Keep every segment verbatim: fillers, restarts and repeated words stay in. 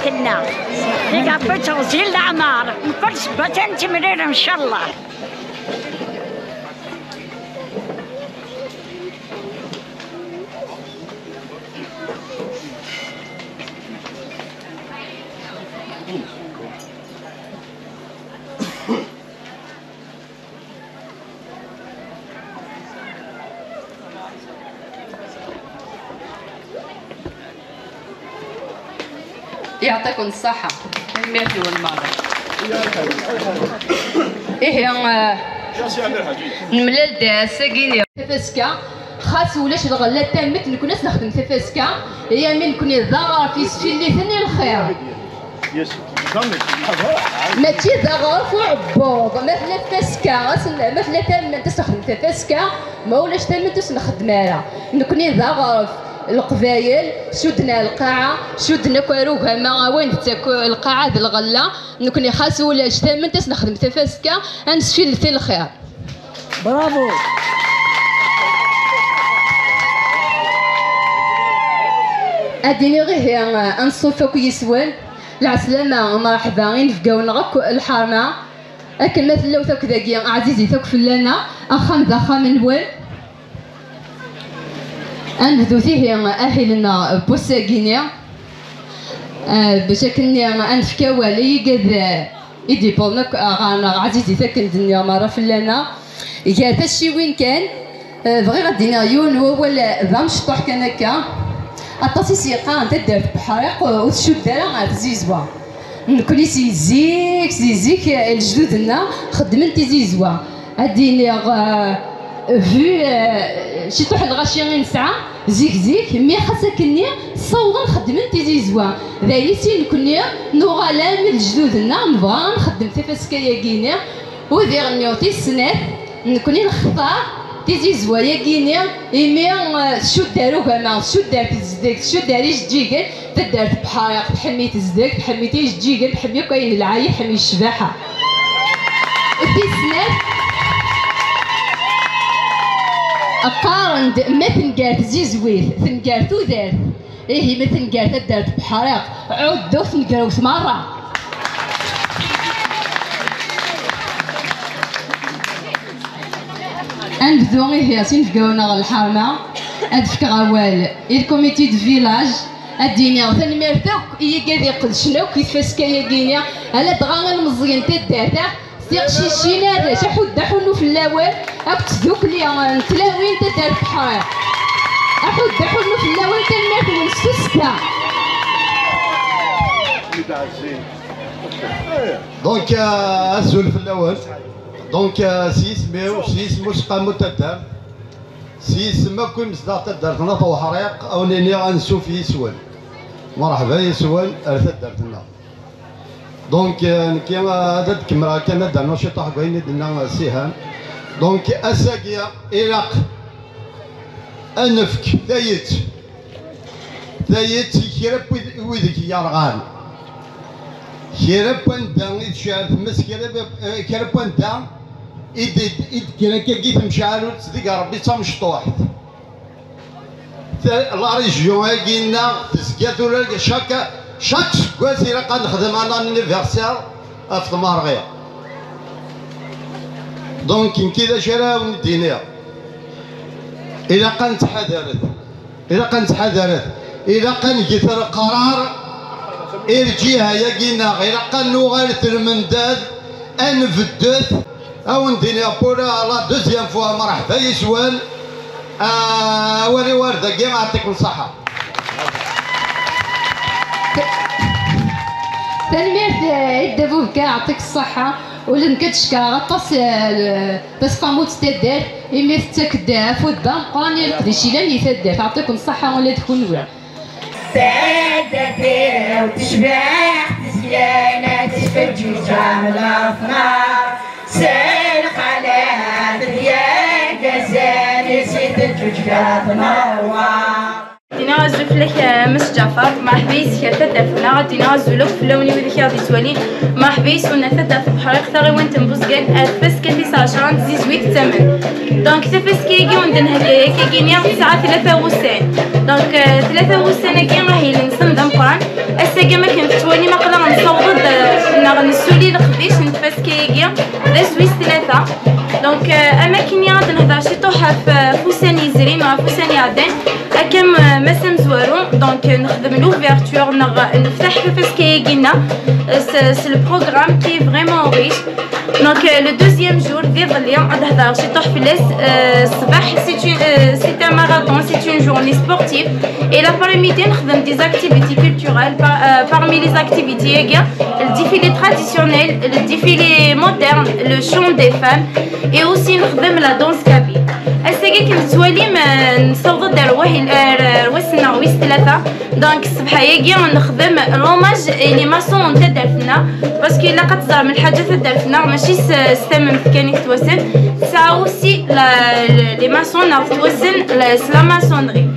Tenna, iga Rebbi ttɣezzi leɛmer, mkul sebbat ad nettemrir ncallah. Yeɛṭiken ṣṣaḥa. Tanemmirt-nwen merra. Ihi, eh, nemlal-d ass-agi-nni. Tafaska, xas ulac lɣella tammet, nekkni ad s-nexdem tafaska, imi nekkni d aɣref yesfilliten i lxir. Mačči d aɣref uɛebbuḍ. Ma tella tafaska, as-, ma tella tamment, ad s-nexdem tafaska, ma ulac tamment, ur s-nxeddem ara. Nekkni d aɣref. Leqbayel cudden ar lqaɛa, cudden akk ar ugama, a wayen tettak lqaɛa d lɣella. Nekkni xas ulac tamment, ad s-nexdem tafaska, ad nesfillet i lxir. Bravo! Ad d-iniɣ ihi, anṣuf akk yis-wen, lɛeslama, mreḥba, inebgawen akk lḥerma, akken ma tella akk dagi, ɛzizit akk fell-aneɣ, axxam d axxam-nwen. Ad nebdu tihi ahil-nneɣ n wass-agi-nni, eh, bac akken-nni ad nefk awal i yigad, eh, i d-yewwḍen akk ɣer-neɣ, ɛzizit akken d-nniɣ merra fell-aneɣ. Gar tacciwin kan, eh, bɣiɣ ad d-iniɣ yiwen n wawal, eh, d amecṭuḥ kan akka. Aṭas i s-yeqqaren taddart n Beḥriq ur tcudd ara ɣer tzizwa. Nekkni si zik, si zik, eh, lejdud-nneɣ xeddmen tizizwa. Ad d-iniɣ, eh, vu, eh, ciṭuḥ n lɣaci i nesɛa, zik, zik, mi xas akkenni ssawḍen xeddmen tizizwa. D ayen i sin nekkni nuɣal am lejdud-nneɣ, nebɣa ad nxeddem tafaska-yagi-ni. U diɣenni tis snat, nekkni nextar tizizwa-yagi-ni, imi, eh, tcudd ar ugama, tcudd ar tezdeg, tcudd ar ijeǧǧigen, taddart n Beḥriq tḥemmi tezdeg, tḥemmi tijeǧǧigen, tḥemmi akk ayen lɛali, tḥemmi ccbaḥa. Tis snat, qqaren-d ma tenger tzizwit, tenger tudert. Ihi ma tenger taddart n Beḥriq, ɛuddu tengrawt merra. Ad nebdu ihi s inebgawen-nneɣ n lḥerma. Ad fkeɣ awal i lkomiti de village, ad d-iniɣ tanemmirt akk i yigad iqedcen akk i tfaska-yagi-ni, ala dɣa ilmeẓyen n taddart-a, tiqcicin, arrac, aḥuddu aḥunnu fell-awen, akked tdukli n tlawin taddart n Beḥriq. Aḥuddu aḥunnu fell-awen, tanemmirt-nwen s tussda. Donc, euh, azul fell-awen. Donc, euh, s yisem-iw, s yisem useqqamu n taddart, s yisem akk imezdaɣ taddart n At Uḥriq, ad wen-iniɣ ansuf yis-wen. Merḥba yis-wen ar taddart-nneɣ. Donc, euh, nekki, euh, ad d-kemmreɣ kan ad d-rnuɣ ciṭuḥ deg wayen i d-tenna, euh, Sihan. Donc, ass-agi ilaq ad nefk tayet, tayet i kra n wid, wid i yerɣan. Kra n wanda i tecɛel tmes, kra, eh, kra n wanda i d, i d-kkren akkagi temceɛlunt deg Rebbi d tamecṭuḥt. Ta-, la région-agi-nneɣ tezga tura chaque, chaque seggas ilaq ad nexdem un anniversaire ɣef tmerɣi. Donc, nekki d acu ara wen-d-iniɣ? Ilaq ad nettḥadaret. Ilaq ad nettḥadaret. Ilaq ad nget leqrar i lǧiha-yagi-nneɣ. Ilaq ad nuɣal s lmendad, ad nbeddet. Ad wen-d-iniɣ pour la deuxième fois, merḥba yis-wen. Ah, awal-iw ar dagi, ɛṭikum ṣṣaḥa. Tanemmirt, eh, i Dda Bubka, ɛṭik ṣṣaḥa. Ula d nekk ad cekkreɣ aṭas, eh, taseqqamut n taddart, imi tettak-d afud d ameqqran i leqdic yellan i taddart. Ɛṭikum ṣṣaḥa ula d kunwi. Taddart-iw tecbeḥ tezyen, ad tfeǧǧeǧ am lefnar. S lxalat d yirgazen-is i teǧǧuǧeg tmeṛwa. Dina azul fell-ak, eh, Mass Ǧaɛfar, merḥba yis-k ar taddart-nneɣ. Dina azul akk fell-awen i wid i aɣ-d-yettwalin. Merḥba yis-wen ar taddart n Buḥriq, taɣiwant n Buzgan, ar tfaska tis ɛecṛa n tzizwit d tamen. Donc, tafaska-agi wen-d-nhegga yakkagi-nni tesɛa tlata wussan. Donc, eh, tlata wussan-agi ahil-nsen d ameqqran. Ass-agi, am akken tettwalim, aql-aɣ nessaweḍ-d, eh, neɣ nessuli leqdic n tfaska-agi d ass wis tlata. Donc, euh, am akken i ad nehder ciṭuḥ ɣef, euh, ɣef ussan yezrin, ɣef ussan iɛeddan. Akka, euh, mass amezwaru, donc, euh, nexdem l'ouverture, neɣ neftaḥ tafaska-agi-nneɣ, euh, s, s le programme qui est vraiment riche. Donc, euh, le deuxième jour, d iḍelli, ad hedreɣ ciṭuḥ fell-as. Euh, ṣṣbeḥ, c'est une, euh, c'est un marathon, c'est une journée sportive. Et l'après-midi, nexdem des activités culturelles. Par-, euh, parmi les activités-agi, le défilé traditionnel, le défilé moderne, le chant des femmes et aussi nexdem la danse kabyle. Ass-agi akken tettwalim, euh, nessaweḍ-d ar wahil, ar, ar wass-nneɣ wis tlata. Donc, ṣṣbeḥ-agi nexdem l'hommage i les maçons n taddart-nneɣ, parce que ilaq ad teẓrem lḥaǧa, taddart-nneɣ mačči s, s tamemt kan i tettwassen, tesɛa aussi la, les maçons neɣ tettwassen la, s la maçonnerie.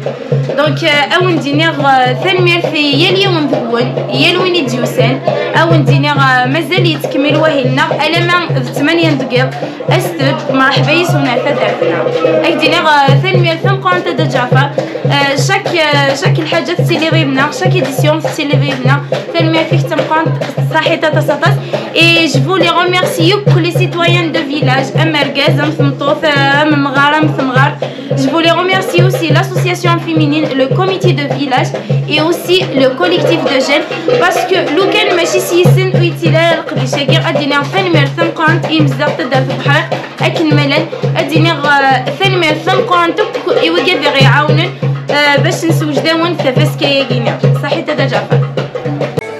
Donc, euh, ad wen-d-iniɣ, euh, tanemmirt i yal yiwen deg-wen, i yal win i d-yusan. Ad wen-d-iniɣ, euh, mazal yettkemmil wahil-nneɣ alamma d ttmanya n deg iḍ. As-d, merḥba yis-wen ar taddart-nneɣ. Ad k-d-iniɣ, euh, tanemmirt tameqqrant a Dda Ǧaɛfar. Euh, chaque, euh, chaque lḥaǧa tettili ɣibna, chaque édition tettili ɣibna. Tanemmirt-ik tameqqrant, ṣaḥit aṭas aṭas. Et je voulais remercier tous les citoyens de village, am argaz, am tmeṭṭut, euh, am amɣar, am temɣart. Je voulais remercier aussi l'association féminine, le comité de village et aussi le collectif de jeunes, parce que lukan mačči s yis-sen ur yettili ara leqdic-agi. Ad d-iniɣ tanemmirt tameqqrant i yimezdaɣ n taddart n Buḥriq akken ma llan. Ad d-iniɣ, euh, tanemmirt tameqqrant akk i wigad i ɣ-iɛawnen, euh, bac nessewjed-awen tafaska-agi-nni. Ṣaḥit a Dda Ǧaɛfar.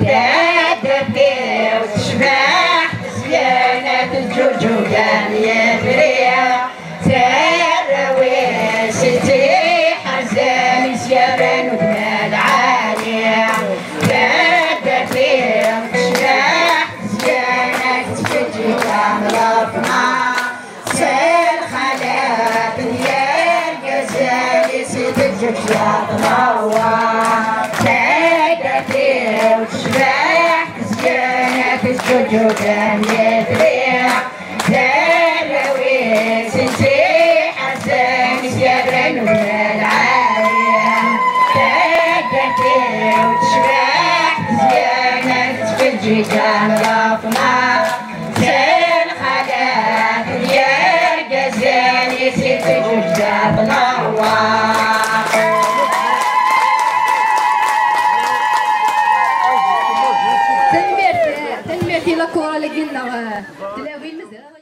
Taddart-iw tecbeḥ, tezyen, teǧǧuǧug am yebrir. Tarraw-is i tt-iḥerzen, i s-yerran udem lɛali. Taddart-iw tecbeḥ, tezyen, tettfeǧǧiǧ am lefnar. S lxalat n yergazen i s-teǧǧuǧ tmeɣra. Taddart-iw tecbeḥ, tezyen, teǧǧuǧug am yebrir. Tarraw-is i tt-iḥerzen, i s-yerran udem lɛali. Taddart-iw tecbeḥ, tezyen, tettfeǧǧiǧ am lefnar. S lxalat n yergazen i s-teǧǧuǧ tmeɣra. Tanemmirt, tanemmirt i la chorale-agi-nneɣ, eh, Tlawin Mezrag.